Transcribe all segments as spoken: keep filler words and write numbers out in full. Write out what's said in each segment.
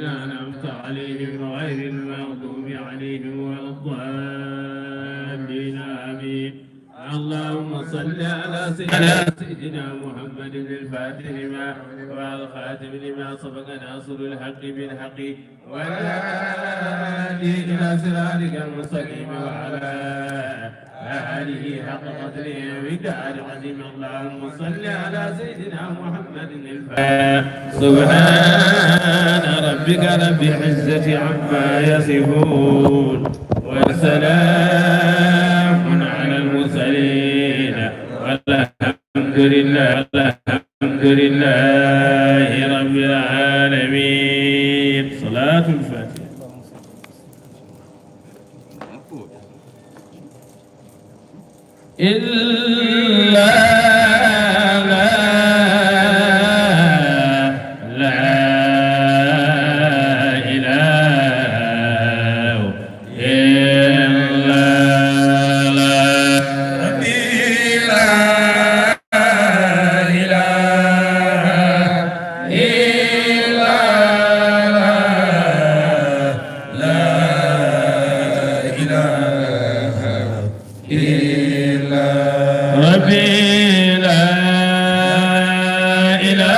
أنعمت عليهم غير المغضوب عليهم ولا الضالين. آمين. اللهم صل على سيدنا، على سيدنا محمد الفاتح لما والخاتم لما سبق ناصر الحق بالحق والهادي إلى صراطك المستقيم وعلى آله حق قدره ومقداره العظيم. اللهم صل على سيدنا محمد الفاتح. سبحان ربك رب العزة عما يصفون، وسلام على المرسلين، والحمد لله، والحمد لله رب العالمين. صلاة الفاتحة. إلا لا، لا إله إلا لا، ربي لا إله إلا لا، لا إله إلا ربي لا إله إلا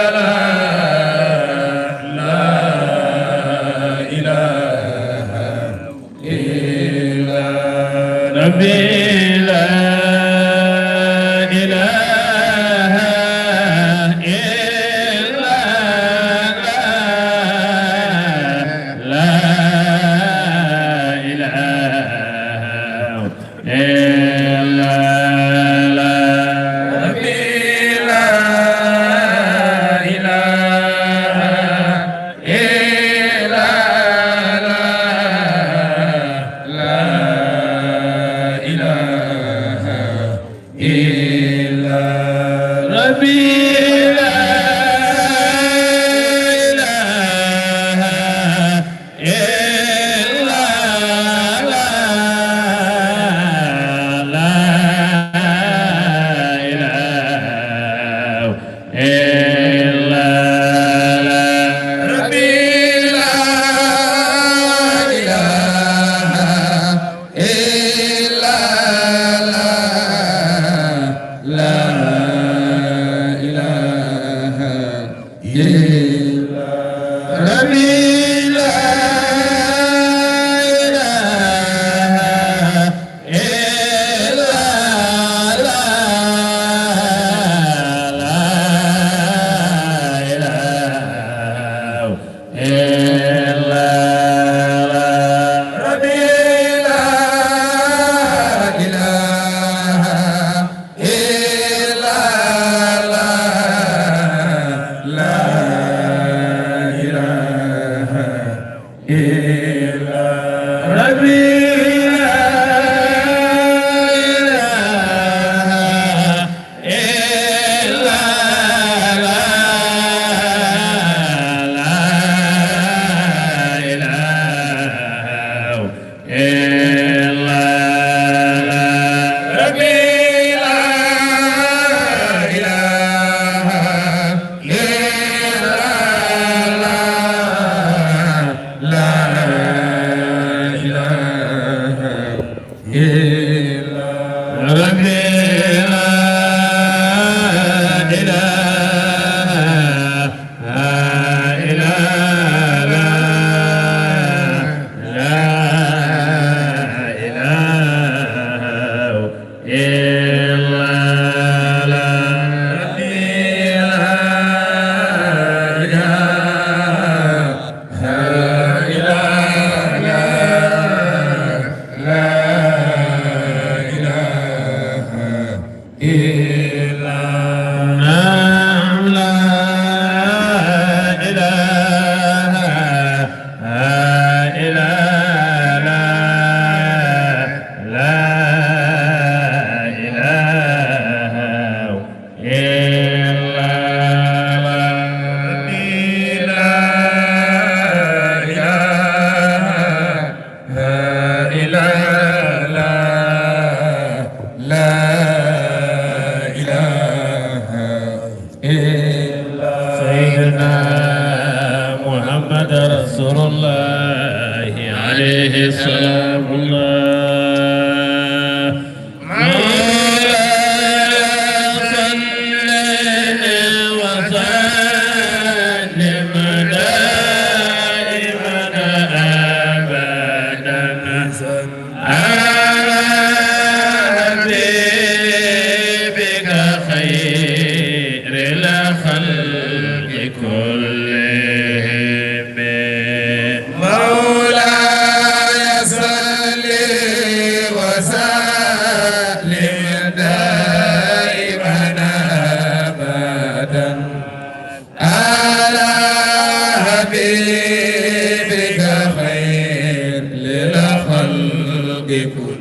لا، لا إله إلا ربي لا إله إلا لا، لا إله إلا ربي لا إله إلا لا، لا إله إلا لا، ربي لا إله إلا لا، لا إله إلا ربي لا إله إلا لا، لا إله إلا لا، ربي لا إله إلا لا، لا إله إلا ربي لا إله إلا لا، لا إله إلا لا، ربي لا إله إلا لا، لا إله إلا ربي لا إله إلا لا، لا إله إلا لا، ربي لا إله إلا لا، لا إله إلا ربي لا إله إلا لا، لا إله إلا لا، ربي لا إله إلا لا، لا إله إلا لا، لا إله إلا لا، لا لا إله إلا سيدنا محمد رسول الله عليه سلام الله. مولاي صل وسلم دائما أبدا على حبيبك خير الخلق كلهم. مولاي صل وسلم دائما أبدا على حبيبك خير للخلق كل.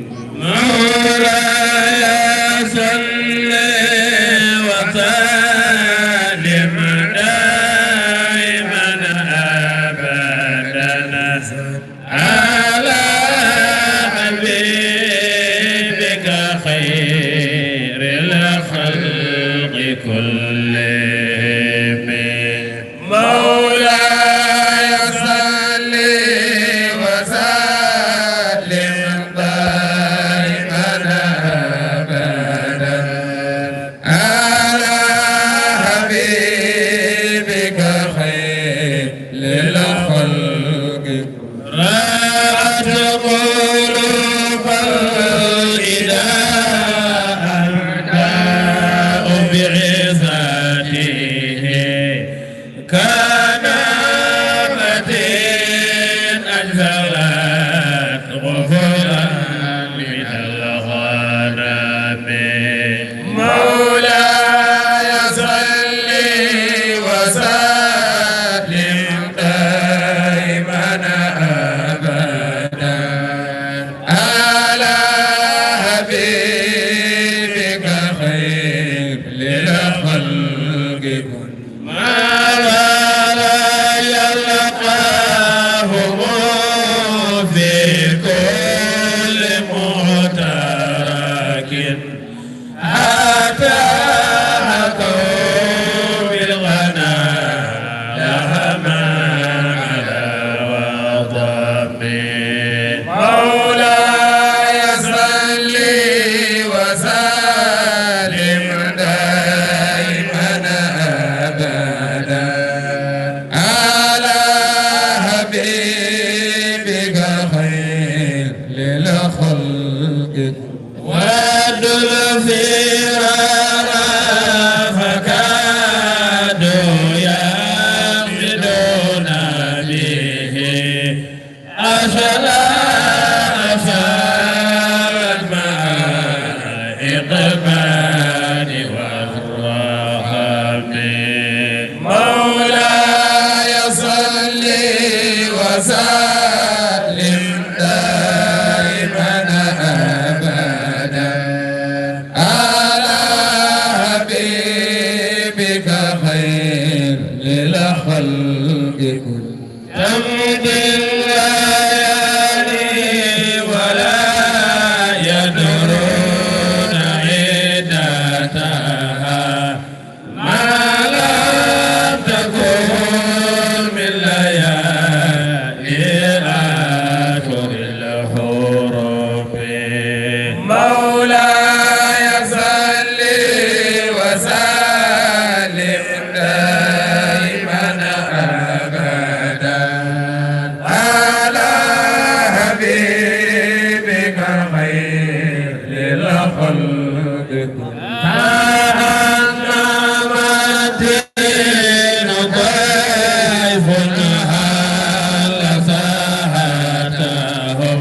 مولاي صل وسلم دائما أبدا على حبيبك خير الخلق كلهم. مولاي صل وسلم دائما أبدا على حبيبك خير للخلق. رأت قلوب الإله أعداء بعزته كنبة أنزلت غفلا من الغرام. مولاي صل وسلم دائما أبدا على حبيبك خير للخلق كل. ما لا يلقاه في كل معترك أتى قوم الغنا لهما على وضم. مولاي صل وسلم دائما أبدا على حبيبك خير للخلق. ودوا الفرار فكادوا يغمدون به أشلاء أشارت مع الإقبال والرحم. مولاي صل وسلم دائما أبدا على حبيبك خير للخلق كل. تمضي الليالي ولا يدرون عدتها ما لم تكن من ليالي أشهر الحرم. مولاي صل وسلم دائما أبدا على حبيبك خير الخلق كلهم. كأنما الدين ضيف هل ساعتهم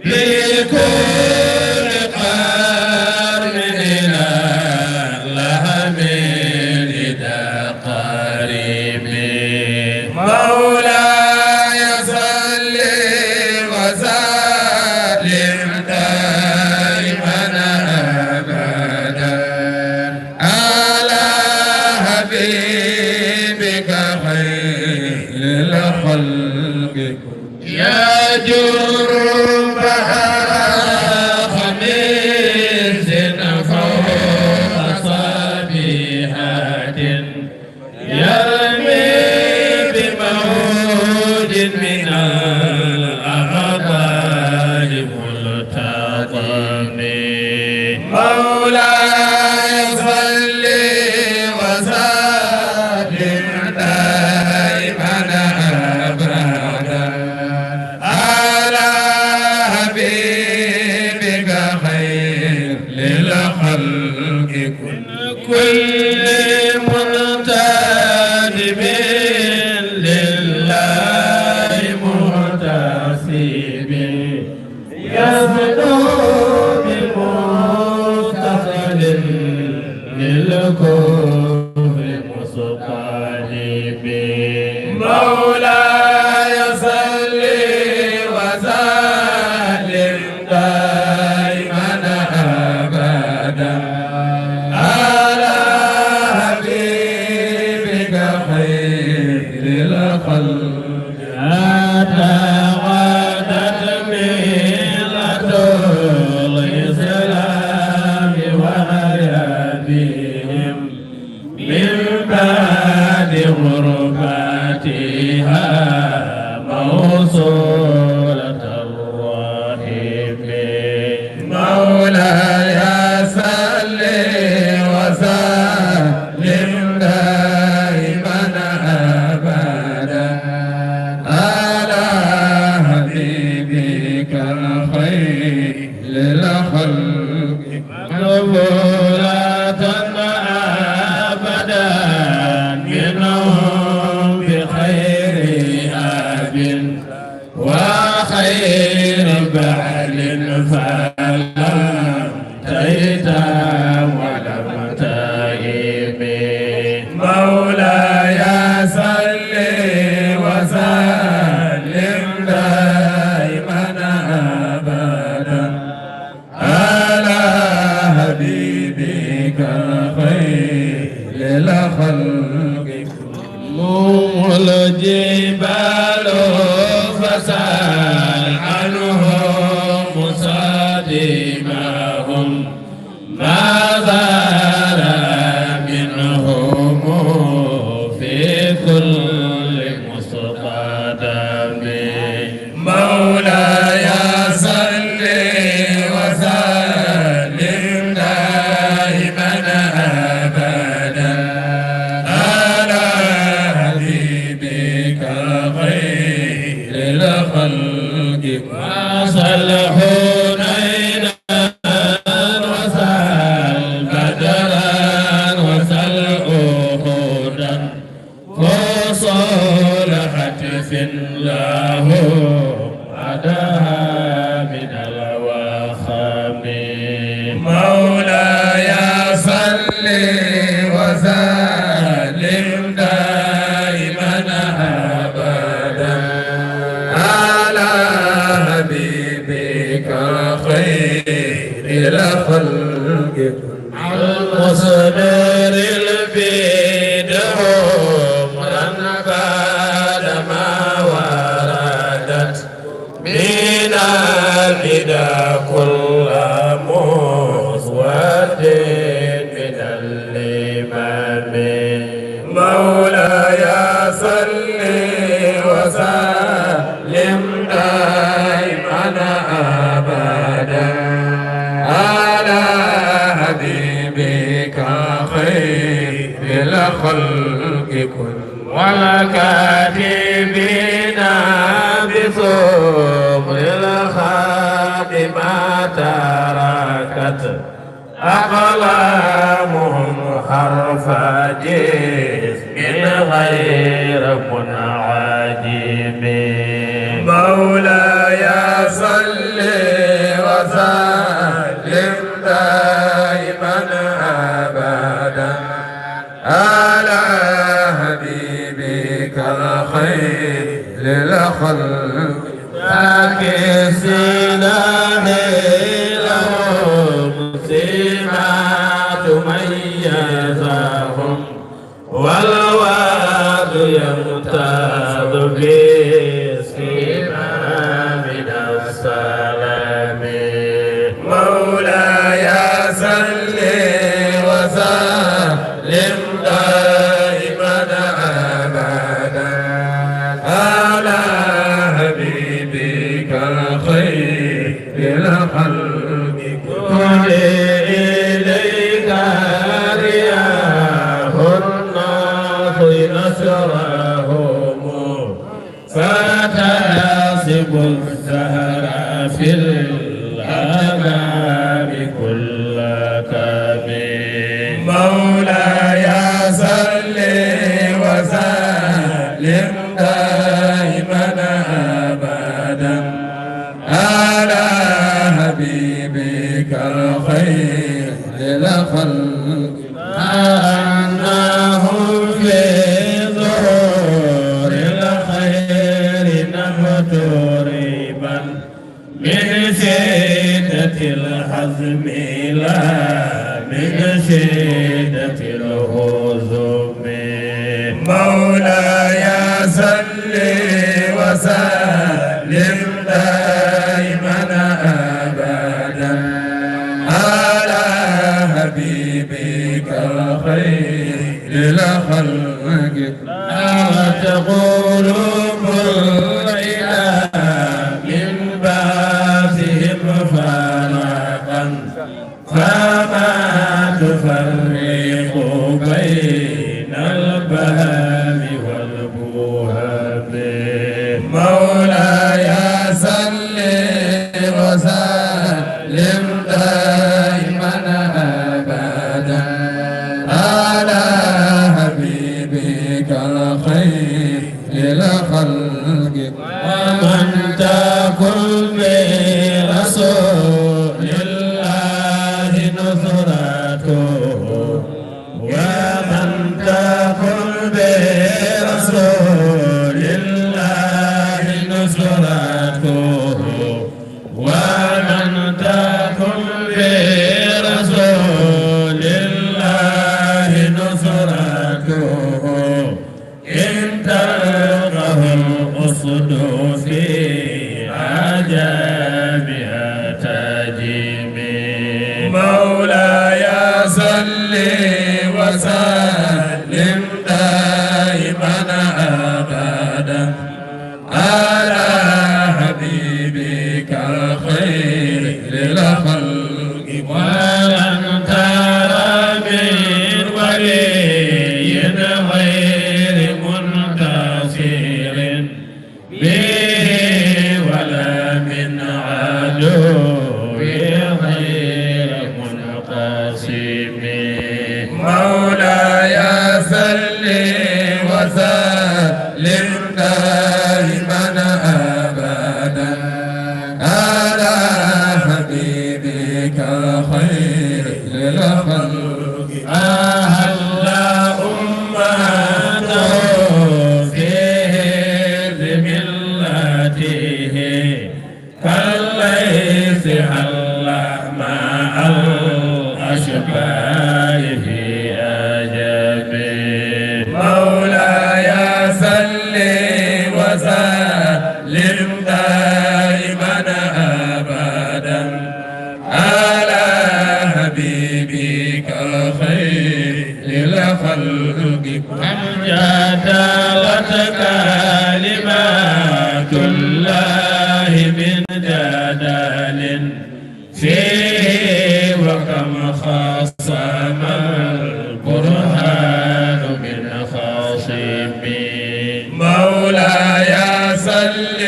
بكل قرن إلى لهم إذا قريب. مولاي صل وسلم دائما أبدا على حبيبك خير الخلق. يا جربها خميس مولاي صل وسلم دائما أبدا على حبيبك خير الخلق كل، كل منتدب لله محتسب. يصدو بمستقل للكفر مستقلب. مولاي صل وسلم دائما أبدا على حبيبك خير الخلق. حتى غدت ملة الإسلام وهي بهم من بعد غربتها موصولة الرحم. مولاي صل وسلم دائما أبدا على حبيبك خير الخلق مقبولة أبدا منهم بخير أب وخير بعل فلم تيتم ولم تئم. مولاي صل وسلم دائما أبدا على حبيبك خير الخلق. هم الجبال فسل عنهم مصادمهم ما زال منهم في كل مستقدم. مولاي صل وسلم دائما أبدا على حبيبك خير الخلق. وسل حنينا وسل بدرا وسل أحدا فصول هتف له أدهى من الوخم. مولاي صل وسلم دائما أبدا على حبيبك خير الخلق المصدر البدع عمرا بعدما وردت من البدع كل مسود من الإمام. مولاي صل وسلم دائما أبدا على حبيبك خير الخلق كل. والكاتبين بثغر الخد ما تركت أقلامهم حرف جسم غير منعدم. مولاي صل وسلم دائما أبدا على حبيبك الخير الخلق. ذاك السلاح لهم سمات ميزهم والوعد يمتاز بالسيما من السلام. مولاي صل وسلم دائما أبدا على حبيبك خير الخلق كل. مولاي صل وسلم دائما أبدا على حبيبك الخير الخلق. أنهم في ظهور الخير نحتربا من شدة الحزم لا من شدة الحزن. مولاي صل وسلم دائما أبدا على حبيبك الخير الخلق. لا تقولوا الإله من بعثهم فرقا فما تفرق بين البهام والبهام. مولاي صل وسلم دائما أبدا على حبيبك الخير الخلق. ومن تكن برسول الله نصرته، ومن تكن برسول الله نصرته، ومن تكن برسول الله نصرته، إن تلقه الأسد في عجمها تجمي. مولاي صل وسلم دائما أبدا على حبيبك الخير الخلق. ولن ترى من ولي غير منتصر به ولا من عدو غير منقسم. مولاي صل وسلم دائما أبدا على حبيبك الخير الخلق. أهل أمته في ذمته كالليث حل مع الأشباه في عجب. مولاي صل وسلم دائما أبدا على حبيبك الخير الخلق. من جادلت كلمات الله من جدل فيه وكم خاصم البرهان من خاصم. مولاي صل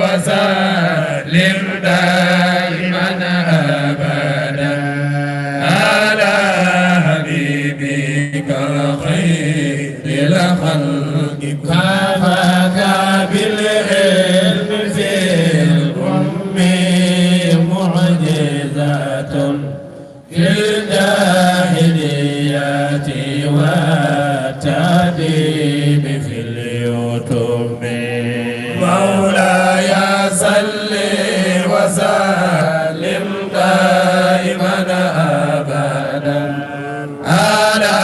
وسلم دائما أبدا على حبيبك الخير الخلق. كفاك بالعلم في الأم معجزة في الجاهليات والتأديب في اليتم. مولاي صل وسلم دائما أبدا على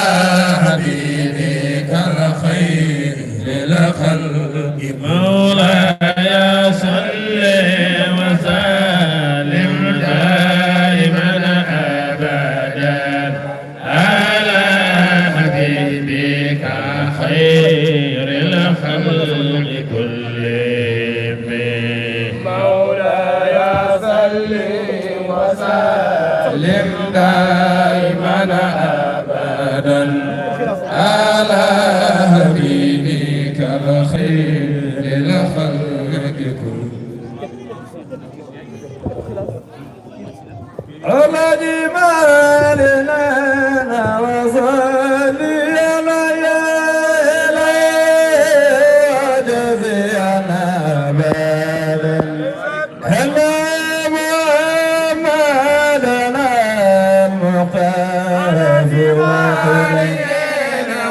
حبيبك الخير الخلق. مولاي صل وسلم دائما أبدا على حبيبك خير الخلق كلهم. مولاي صل وسلم دائما أبدا على حبيبك الخير الخلق كلهم. الذي ما لنا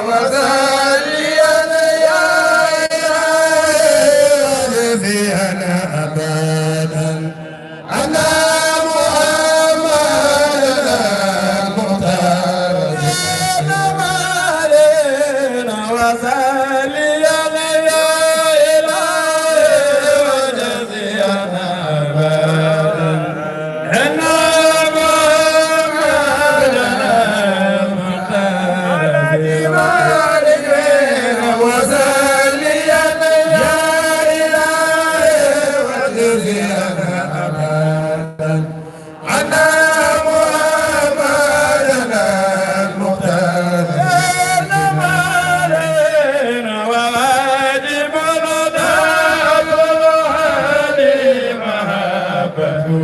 وسلم يا إلهي واجزينا أبدا. أن محمدا المختار سلم علينا وسلم يا إلهي واجزينا أبدا. أن محمدا المختار سلم علينا وسلم يا إلهي واجزينا أبدا. أن محمدا المختار سلم علينا وواجب رضاء الهادي محبته.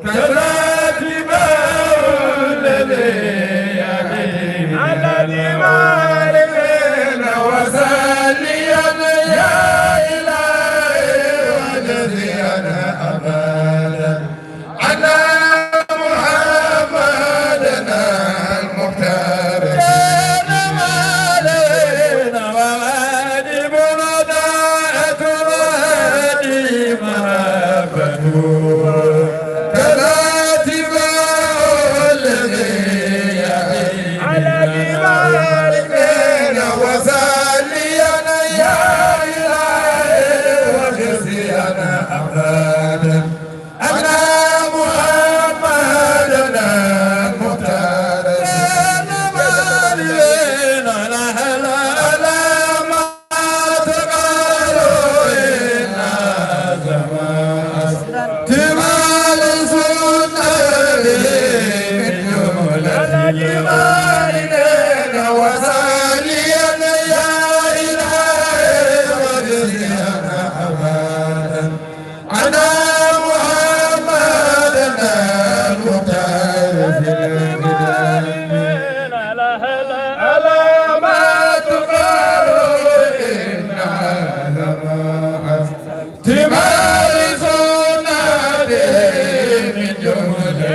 كذا اتباع الذي يهدي على الإيمان وسلم يا إلهي واجزينا أبدا. أن محمدا المختار سلم علينا وواجب رضاء الهادي محبته. كذا اتباع الذي يهدي على الإيمان وسلم يا إلهي واجزينا أبدا. أن محمدا المختار سلم علينا على ما تقال إن أعظم اتباع لسنته من جملة الإيمان وسلم يا إلهي واجزينا أبدا. أن محمدا المختار سلم على ما تقال إن أعظم اتباع لسنته من جملة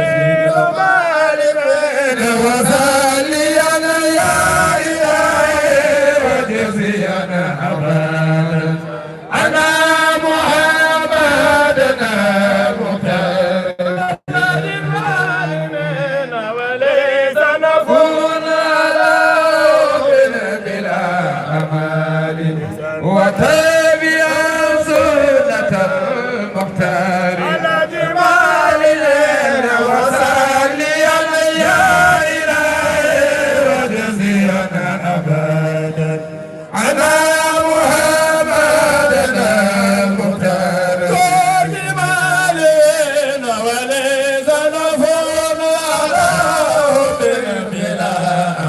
الإيمان وسلم يا إلهي واجزينا أبدا. أن محمدا المختار سلم علينا وليس نفعنا على حب بلا أمل. وتابعا سنة المختار على جمال وسلم يا إلهي واجزينا أبدا. أن محمدا المختار سلم علينا وليس نفعنا على حب بلا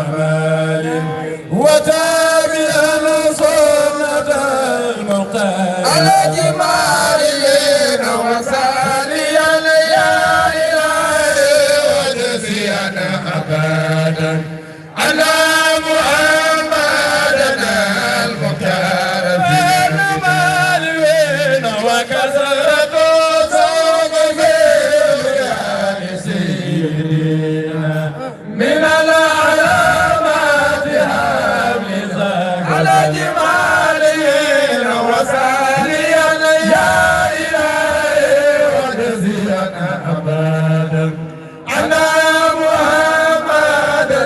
أمل. وتابعا سنة المختار على جمال وسلم يا إلهي واجزينا أبدا. أن محمدا المختار سلم علينا وكثرة الصدق في رجال سيدنا من العلامات حمزة على جمال وسلم يا إلهي واجزينا أبدا. أن محمدا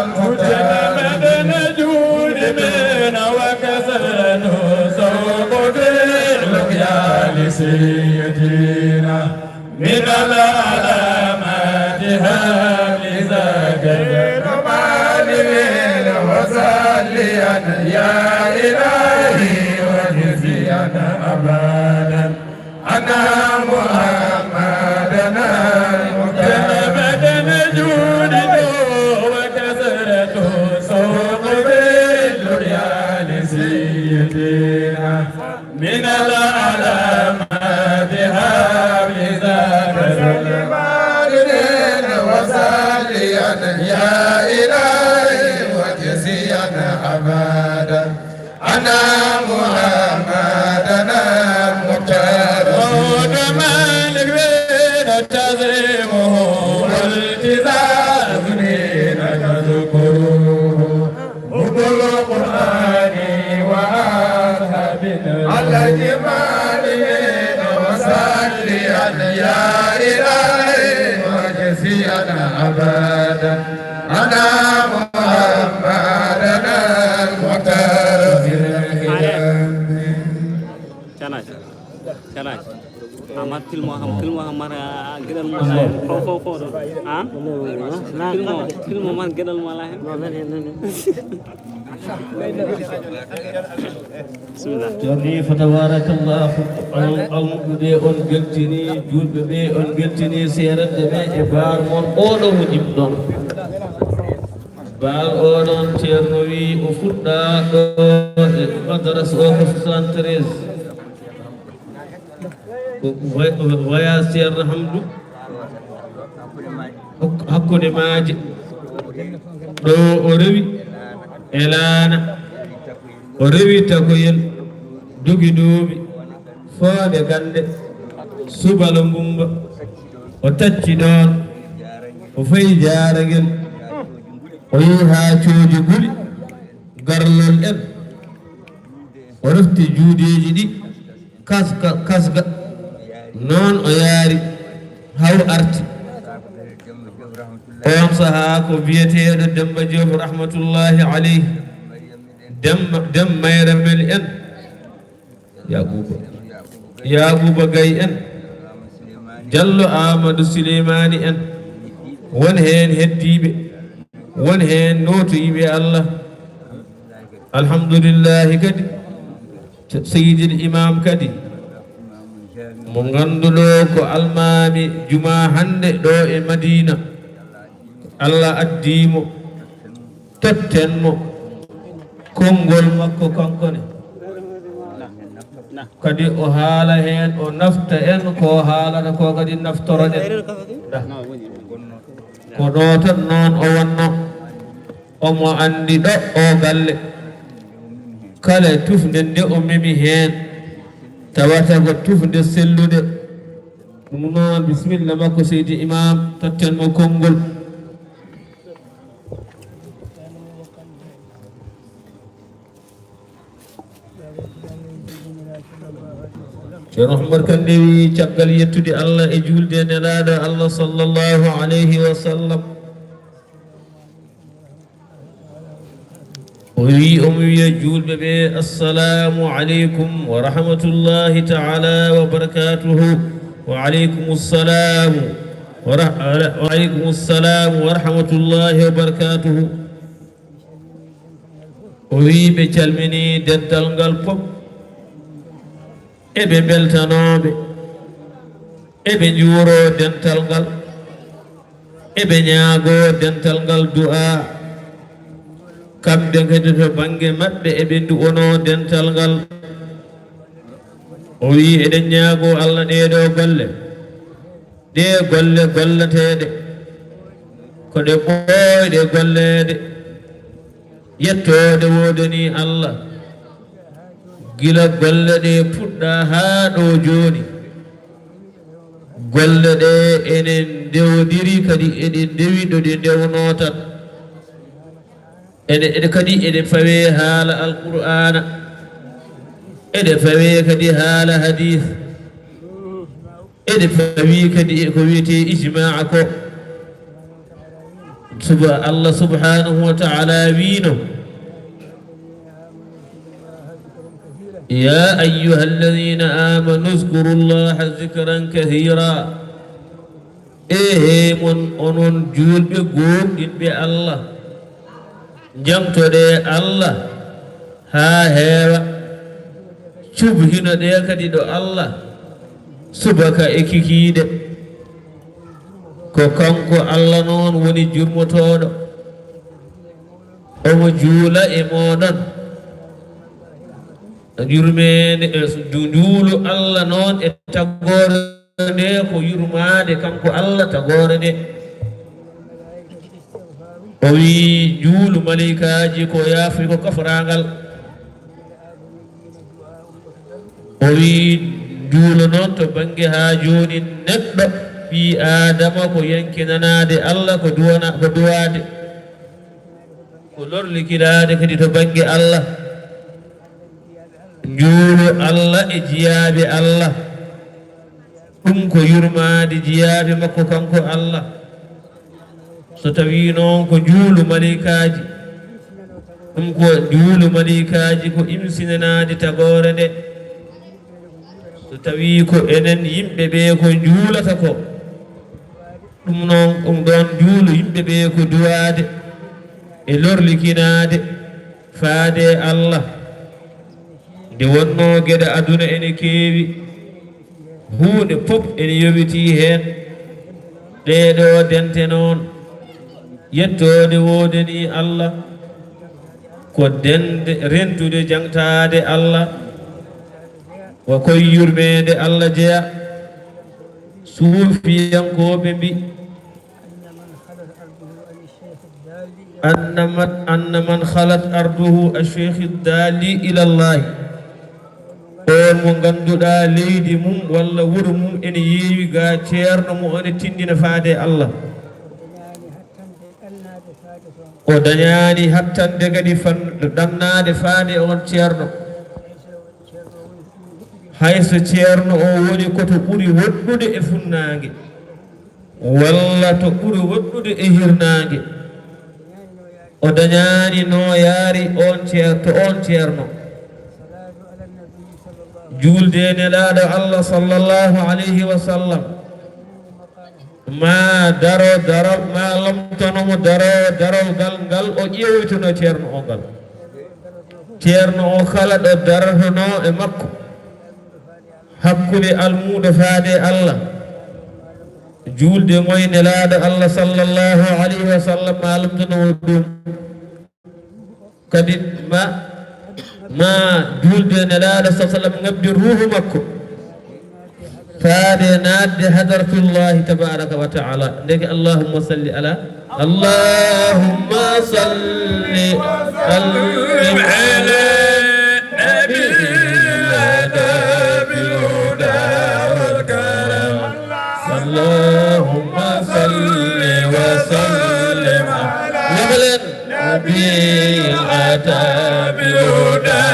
المختار مدن جود من وكسر سوق باللقيا لسيدنا من العلامات حمزة كبير مالين وسلم يا إلهي واجزينا أبدا. أن محمدا المختار مدن جود وكسرة سوق بالدنيا لسيدنا من العلامات حافظة سلم علينا وسلم يا إلهي واجزينا أبدا. أن محمدا المختار عود مالك بين تعظيمه والتزام حب القرآن وأصحاب على جماله وسلم يا إلهي وجزينا أبدا أنا محمدنا المختار في الخلافة. Canaaj, canaaj. Amar tilmo, am tilmo, amar, ah, geɗal mo, ah, ko, ko, ko ɗo. Ah? Tilmo, tilmo man geɗal mo ala hen. Bismillah. Joni, fa tabarakallah, al-, almuɓɓe ɓe on beltini, julɓe ɓe on beltini, seerenɓe ɓe e baar mon oɗo mo jimɗon. Baal oɗon ceerno wi o fuɗɗa ɗo e madarasa o ko soixante-treize. Ko voy-, voyage Ceerno Hamdu hak-, hakkunde maaje. Ɗo o rewi e laana. O rewi takoyel, dogi duuɓi, foode gannde, subalo ngumba. O tacci ɗoon, o fayi jaaragel, o yehi haa cooji guli, garlol en. O refti juudeeji ɗi, kaska, kasga. Noon o yaari, haa o arti. Oon sahaa ko biyeteeɗo Demmba Joob rahmatullahi aleyhi. Demmba, Demmba Mayra Mel en. Yaaquuba. Yaaquuba Gay en. Jallo Aamadu Suleymaani en. Won heen heddiiɓe. Won heen nootoyiiɓe Allah. Alhamdulillahi kadi. Seydil Imam kadi. Mo ngannduɗo ko almaami juma hannde ɗo e Madina. Allah addi mo. Totten mo konngol makko kanko ne. Kadi o haala heen, o nafta en ko haalata ko kadi naftoroɗen. Ko ɗo tan noon o wonno. Omo anndi ɗo o galle. Kala tufnde nde o memi heen, tawata ko tufnde sellude. Ɗum noon, bisimilla makko, Seydi Imam, totten mo konngol. Ceerno Oumar Kane wi caggal yettude Allah e juulde e Nelaaɗo Allah sallallahu alayhi wa sallam. O wi, omo wiya juulɓe ɓe, "Assalamu aleykum wa rahmatullahi ta'ala wa barakatuhu." Wa aleykum assalamu wa rah-, wa aleykum assalamu wa rahmatullahi wa barakatuhu. O wi ɓe calmini dental ngal fof. Eɓe mbeltanooɓe. Eɓe njuuroo dental ngal. Eɓe ñaagoo dental ngal du'aa. Kamɓe kadi to bannge maɓɓe eɓe ndu'onoo dental ngal. O wiyi eɗen ñaagoo Allah ɗeeɗoo golle. Ɗee golle golleteeɗe. Ko ɗe ɓooyɗe golleede. Yettoode woodanii Allah. Gila golle ɗe puɗɗaa haa ɗo jooni. Golle ɗe enen ndewondiri kadi eɗen ndewi ɗo ɗe ndewnoo tan. Ene, ene kadi eɗe fawe haala Alqur'aana. Eɗe fawe kadi haala hadiis. Eɗe fawi kadi e ko wiyetee ijmaa ko. Suba-, Allah subhanahu wa ta'ala wiino, "Ya ayyuhalladhina amanu uzkurullaha zikran kathira." E he mon onon juulɓe gooŋɗinɓe Allah, njaŋtoɗee Allah haa heewa, cubhinoɗee kadi ɗo Allah subaka e kikiiɗe. Ko kanko Allah noon woni jurmotooɗo, omo juula e mooɗon. Yurmeende, e, ndu-, nduulu Allah noon e tagoore nde ko yurmaade kanko Allah tagoore nde. O wiyi, njuulu maleykaaji ko yaafuy ko kafraangal. O wiyi, njuulu noon to bannge haa jooni neɗɗo ɓii Aadama ko yankinanaade Allah ko duwana-, ko duwaade. Ko lorlikinaade kadi to bannge Allah, njuulu Allah e jiyaaɓe Allah. Ɗum ko yurmaade jiyaaɓe makko kanko Allah. So tawii noon ko njuulu maleykaaji, ɗum ko njuulu maleykaaji ko imsinanaade tagoore nde. So tawii ko enen yimɓe ɓe ko njuulata ko, ɗum noon, ɗum ɗoon njuulu yimɓe ɓe ko duwaade e lorlikinaade faade e Allah. Nde wonnoo geɗe aduna ene keewi, huunde fof ene yowitii heen. Ɗee ɗoo dente noon, yettoode woodanii Allah, ko dende rentude jaŋtaade Allah, wa koye yurmeende Allah jeya. Suufiyankooɓe mbi, أن من خلت أرضه عن الشيخ الدال إلى الله. أن من، أن من خلت أرضه الشيخ الدال إلى الله. Oon mo ngannduɗaa leydi mum walla wuro mum ene yeewi ga ceerno mo ene tinndina faade e Allah. O dañaani hattande kadi fan-, ɗannaade faade e oon ceerno. Hay so ceerno o woni ko to ɓuri woɗɗude e funnaange, walla to ɓuri woɗɗude e hirnaange, o dañaani nooyaari oon ceer-, to oon ceerno. Juulde e Nelaaɗo Allah sallallahu alayhi wa sallam, ma daro daral, ma lomtono mo daro daral ngal, ngal o ƴeewoytuno ceerno o ngal. Ceerno o kala ɗo darotono e makko, hakkunde almuudo faade Allah, juulde mo e Nelaaɗo Allah sallallahu alayhi wa sallam, ma lomtono mo ɗum. Kadi ma, ma juulde Nelaaɗo sallallahu alayhi wa sallam ŋabbi ruuhu makko faade naatde hadratullahi tabaraka wa taala. Ndeke allahumma salli ala, allahumma salli wa sallim ala nabi lana bil huda wal karam. Allahumma salli wa sallim ala نبي أتى بالهدى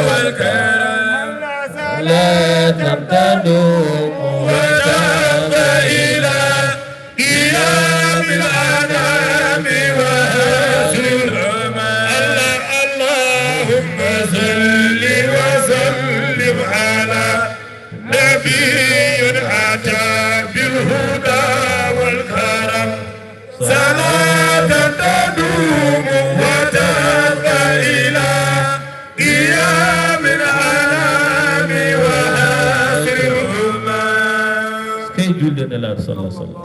والكرم، صلاة تدوم وتبقى إلى قيام الأنام وحشر الأمم. اللهم صل وسلم على نبي أتى بالهدى والكرم، صلاة تدوم وتبقى إلى قيام الأنام وحشر الأمم. Kay juulde Nelaaɗo sallallahu alaihi wasallam.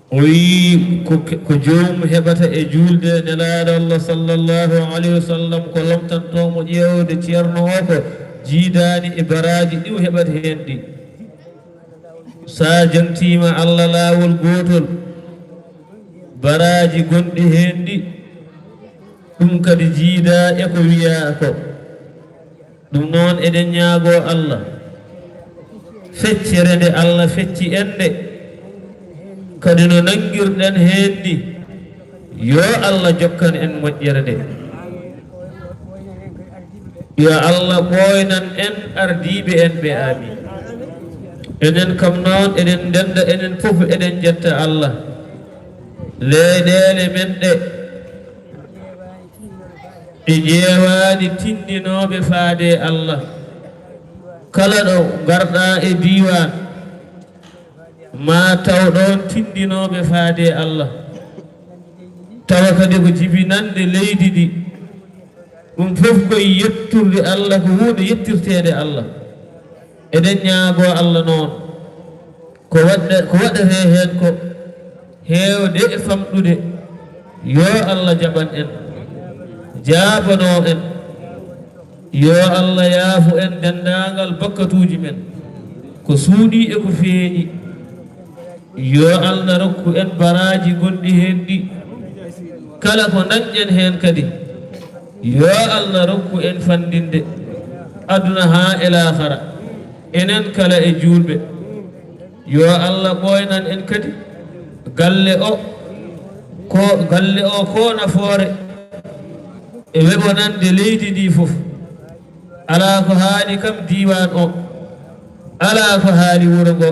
O wiyi ko, ko joomum heɓata e juulde Nelaaɗo Allah sallallahu alaihi wasallam, ko lomtantoo mo ƴeewde ceerno o ko jiidaani e baraaji ɗi o heɓata heen ɗi. So a jaŋtiima Allah laawol gootol, baraaji gonɗi heen ɗi, ɗum kadi jiidaa e ko wiyaa ko. Ɗum noon, eɗen ñaagoo Allah, feccere nde Allah fecci en nde, kadi no nanngirɗen heen ni, yo Allah jokkan en moƴƴere nde. Yo Allah ɓooynan en ardiiɓe en ɓe, amin. Enen kam noon, eɗen ndennda, enen fof eɗen njetta Allah. Leyɗeele men ɗe, ɗe njeewaani tinndinooɓe faade e Allah. Kala ɗo ngarɗaa e diiwaan, ma taw ɗoon tinndinooɓe faade e Allah. Tawa kadi ko jibinannde leydi ndi. Ɗum fof ko e yettude Allah, ko huunde yettirteende Allah. Eɗen ñaagoo Allah noon, ko waɗde, ko waɗetee heen ko heewde e famɗude, yo Allah jaɓan en, jaabanoo en, yo Allah yaafo en denndaangal bakkatuuji men, ko suuɗii e ko feeñi. Yo Allah rokku en baraaji gonɗi heen ɗi. Kala ko ndañɗen heen kadi, yo Allah rokku en fanndinde aduna haa e laakara. Enen kala e juulɓe, yo Allah ɓooynan en kadi galle o, Ko galle o ko nafoore e weɓonande leydi ndi fof. Alaa ko haali kam diiwaan o, alaa ko haali wuro ngo.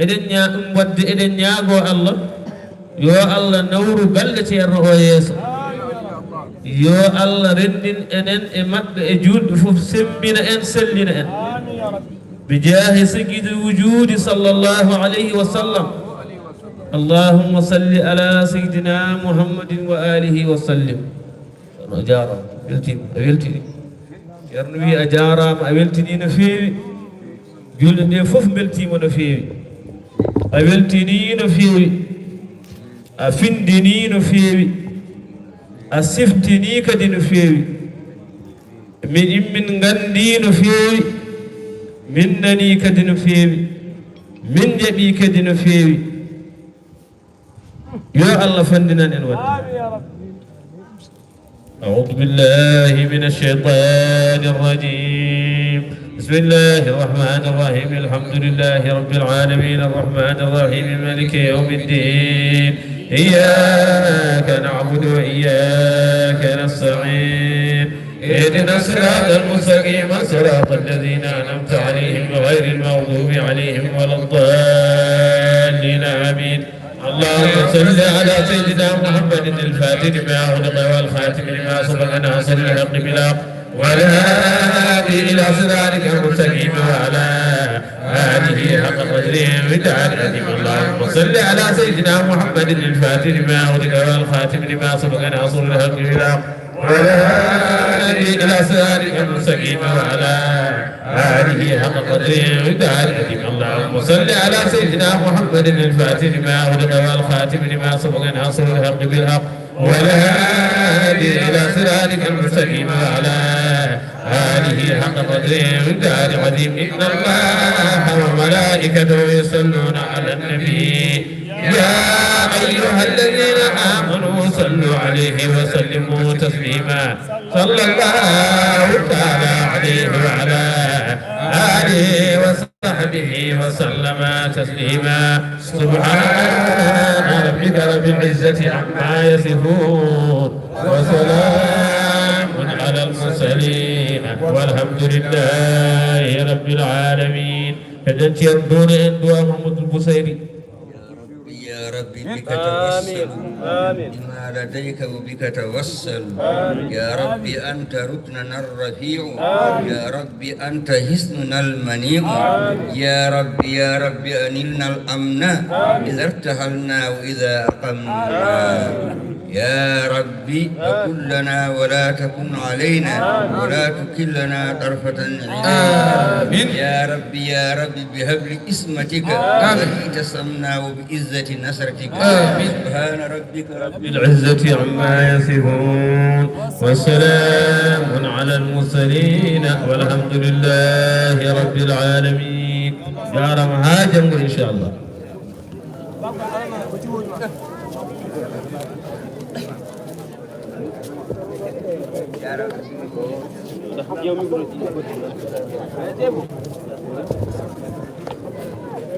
Eɗen ñaa ɗum waɗde, eɗen ñaagoo Allah, yo Allah nawru galle ceerno o yeeso. Yo Allah renndin enen e maɓɓe e juulɓe fof, semmbina en, sellina en. Bi jaahi sayyidil wujuudi sallallahu alayhi wa sallam. Allahumma salli ala sayyidina Muhammadin wa alihi wa sallim. Ceerno, a jaaraama, weltiima, a weltini. Ceerno wi a jaaraama, a weltini no feewi. Juulɓe ɓe fof mbeltiima no feewi. A weltini no feewi. A findini no feewi. A siftini kadi no feewi. Min, min nganndi no feewi. Min nani kadi no feewi. Min jaɓi kadi no feewi. Yo Allah fandinan en waɗde. أعوذ بالله من الشيطان الرجيم. بسم الله الرحمن الرحيم. الحمد لله رب العالمين. الرحمن الرحيم. مالك يوم الدين. إياك نعبد وإياك نستعين. اهدنا الصراط المستقيم. صراط الذين أنعمت عليهم غير المغضوب عليهم ولا الضالين. آمين. اللهم صل على سيدنا محمد الفاتح لما أغلق والخاتم لما سبق ناصر الحق بالحق والهادي إلى صراطك المستقيم وعلى آله حق قدره ومقداره العظيم. اللهم صل على سيدنا محمد الفاتح لما أغلق والخاتم لما سبق ناصر الحق بالحق والهادي إلى صراطك المستقيم وعلى آله حق قدره ومقداره العظيم. اللهم صل على سيدنا محمد الفاتح لما أغلق والخاتم لما سبق ناصر الحق بالحق والهادي إلى صراطك المستقيم وعلى آله حق قدره ومقداره العظيم. إن الله وملائكته يصلون على النبي. يا أيها الذين آمنوا صلوا عليه وسلموا تسليما. صلى الله تعالى عليه وعلى آله وصحبه وسلم تسليما. سبحان ربك رب العزة عما يصفون. وسلام على المرسلين. والحمد لله رب العالمين. Eɗen ceerno duwna en duwa Mahamadou Bousayri. يا رب بك توسل. آمين. بما لديك وبك توسل. آمين. يا رب أنت ركننا الرفيع. آمين. يا رب أنت حصننا المنيع. آمين. يا رب، يا رب أنلنا الأمن. آمين. إذا ارتحلنا وإذا أقمنا. آمين. يا رب، آمين. وكن لنا ولا تكن علينا. آمين. ولا تكلنا طرفة عين. آمين. يا رب، يا رب بحبل اسمتك. آمين. وحيت صمنا وبعزة نصرتك. آمين. سبحان ربك رب العزة عما يصفون. وسلام على المرسلين. والحمد لله رب العالمين. Jaaraama, haa janngo, inchallah.